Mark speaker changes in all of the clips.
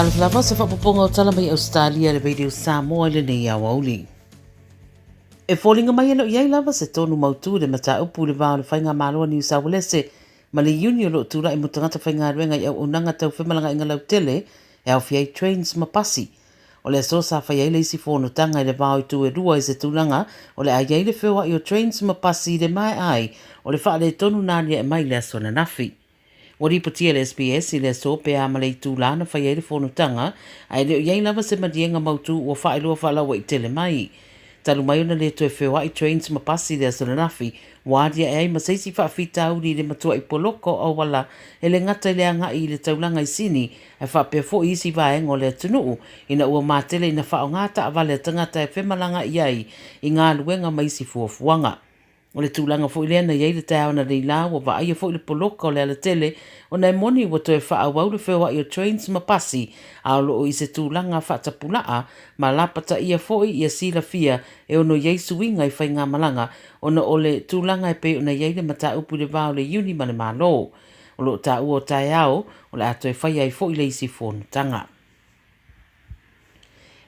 Speaker 1: Talofa lava se faapopoga o tala mai Ausetalia le Radio Samoa i lenei aoauli. E foliga mai e le o i ai lava se tonu mautu i le mataupu i le va o le Faigamalo a Niu Saualese ma le Iuni o lo o tulai mo tagata faigaluega i auaunaga tau femalagaaiga lautele e aofia ai trains ma pasi. O le aso sa fai ai le isi fonotaga i le va o itu e lua i se tulaga o le a i ai le feoai o trains ma pasi i le maea ai o le faaletonu na aliae mai i le aso ananafi. Ua lipotia e le SBS i le aso pe a ma le itulā na fai ai le fonotaga, ae le o i ai lava se maliega mautū ua faailoa faalauaitele mai. Talu mai ona le toe feoai trains ma pasi i le aso ananafi, ua aliae ai ma se isi faafitauli i le matuai poloka o auala e le gata i le agai i le taulaga i Sini ae faapea foi isi vaega o le atunuu ina ua matele ina faaaoga taavale a tagata e femalagaai ai i galuega ma isi fuafuaga. O le tulaga foi lea na i ai le taeao analeila ua vaaia foi le poloka o le alatele ona e moni ua toe faaauau le feoai o trains ma pasi a o lo o i se tulaga faatapulaa ma lapataia foi ia silafia e ono i ai suiga i faigamalaga ona o le tulaga e pei ona i ai le mataupu i le va o le Iuni ma le Malo. O lo o taua o taeao o le a toe faia ai foi le isi fonotaga.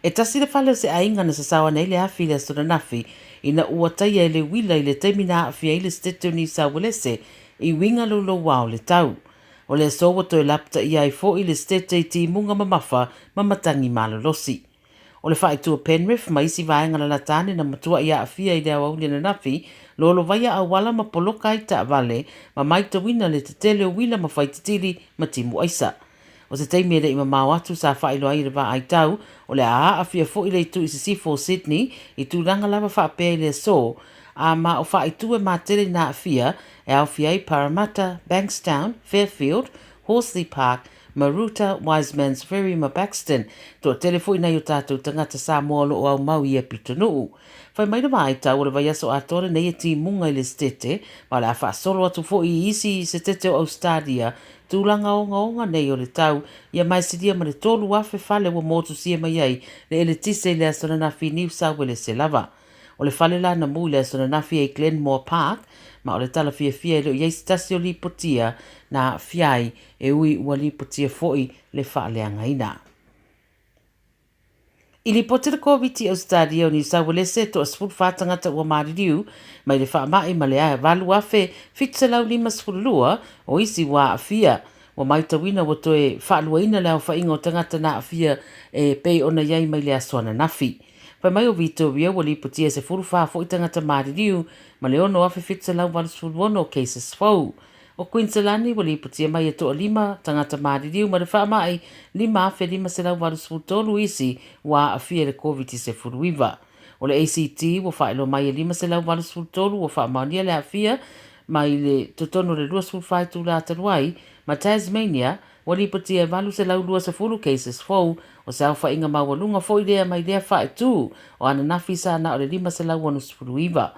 Speaker 1: E tasi le fale o se aiga na sasao ane ai le afi i le aso ananafi ina ua taia e le uila i le taimi na aafia ai le Setete o Niu Sauelese i uiga louloua o le tau. O le aso ua toe lapataia ai foi le Setete i timuga mamafa ma matagi malolosi. O le faaitu o Penrith ma isi vaega lalata ane na matuai aafia i le aoauli ananafi, lolovaia auala ma poloka ai taavale ma maitauina le tetele o uila ma faititili ma timu aisa. O se taimi e le i mamao atu sa faailoa ai e le vaaitau, o le a aafia foi le itu i sisifo o Sydney i tulaga lava faapea i le aso, a ma o faaitu e matele ina aafia, e aofia ai Parramatta, Bankstown, Fairfield, Horsley Park, Maroota, Wisemans Ferry ma Buxton. Toatele foi nai o tatou tagata Samoa o lo o aumau i ia pitonuu. Fai mai le vaaitau o le vaiaso atoa lenei e timuga i le Setete, ma o le a faasolo atu foi i isi Setete o Ausetalia Tulaga ogaoga nei o le tau, ia maesilia ma le 3,000 fale ua motusia mai ai le eletise i le aso ananafi i Niu Sauelese lava. O le fale la na mu i le aso ananafi e i Glenmore Park, ma o le tala fiafia e le o i ai se tasi o lipotia na aafia ai, e ui ua lipotia foi le faaleagaina. I lipoti le Koviti Ausetalia o Niu Sauelese e toa-14 tagata ua maliliu mai le faamai ma le 8,752 o isi ua aafia. Ua maitauina ua toe faaluaina le aofaiga o tagata na aafia e pei ona i ai mai le aso ananafi. Fai mai o Vitoria ua lipotia e 14 foi tagata maliliu ma le 6,786 o cases fou. O Kuiniselani ua lipotia mai e toalima tagata maliliu ma le faamai 5,583 isi ua aafia i le Koviti-19. O le ACT ua faailoa mai e 583 ua faamaonia le aafia mai le totonu o le 24 itula talu ai, ma Tasmania ua lipotia e 820 cases fou, o se aofaiga maualuga foi lea mai lea faaitu o ananafi sa na o le 569.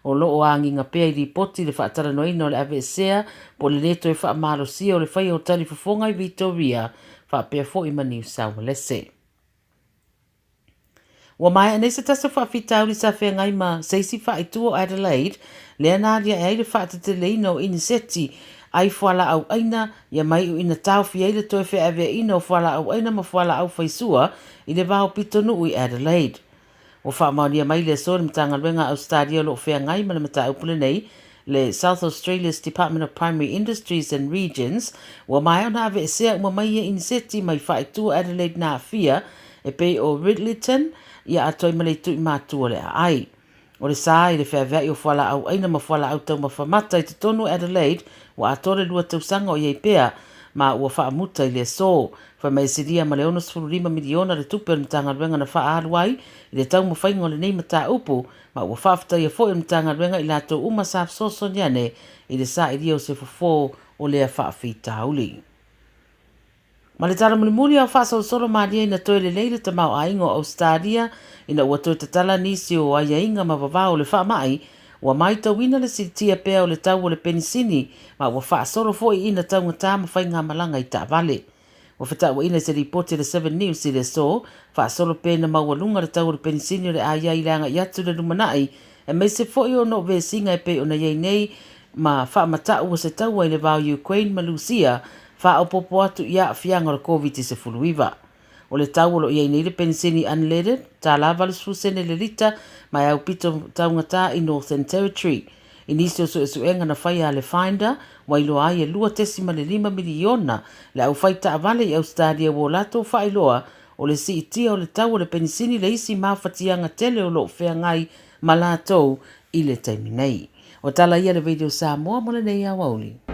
Speaker 1: O lo o agiga pea i lipoti le faatalanoaina o le aveesea po o le lē toe faamalosia o le faia o talifofoga i Vitoria faapea foi ma Niu Saualese. Ua maea nei se tasi o faafitauli sa feagai ma se isi faaitu o Adelaide lea na aliae ai le faateteleina o iniseti ai fualaau aina ia maiu ina taofi ai le toe feaveaiina o fualaau aina ma fualaau faisua i le va o pitonuu i Adelaide. Ua faamaonia mai le aso e le Matagaluega a Ausetalia o lo o feagai ma le mataupu lenei, le South Australia's Department of Primary Industries and Regions, ua maea ona aveesea uma mai ia iniseti mai faaitu Adelaide na aafia e pei o Ridleyton ia atoa ai ma le itu i matua o le aai. O le sa i le feaveai o fualaau aina ma fualaau taumafa mata i totonu o Adelaide ua atoa le lua tausaga o i ai pea ma ua faamuta i le aso. Fai mai e silia ma le 65 miliona le tupe o le Matagaluega na faaalu ai i le taumafaiga o lenei mataupu ma ua faafetaia foi e le Matagaluega i latou uma sa fesoasoani ane i le sailia o se fofo o lea faafitauli. Ma le tala mulimuli a o faasolosolo malie ina toe lelei le tamaoaiga o Ausetalia ina ua toe tatala nisi o aiaiga ma vavao o le faamai, ua maitauina le siitia pea o le tau o le penisini ma ua faasolo foi ina taugata ma faigamalaga i taavale. Ua fetauaiina i se lipoti a le Seven News i le aso, faasolo pea ina maualuga le tau o le penisini o le a i ai i le agai atu i le lumanai, aemaise foi ona o vesiga e pei ona i ai nei ma faamatau o se taua i le va o Ukraine ma Lusia, faaopoopo atu i aafiaga o le Koviti-19. O le tau o lo o i ai nei le penisini unleaded, $1.80 sene le lita, ma e aupito taugata i Northern Territory. I nisi o suesuega na faia a le Finder, ua iloa ai e 2.5 miliona le aufai taavale i Ausetalia ua o latou faailoa o le siitia o le tau o le penisini le isi mafatiaga tele o lo o feagai ma latou i le taimi nei. O tala ia a le Radio Samoa mo lenei aoauli.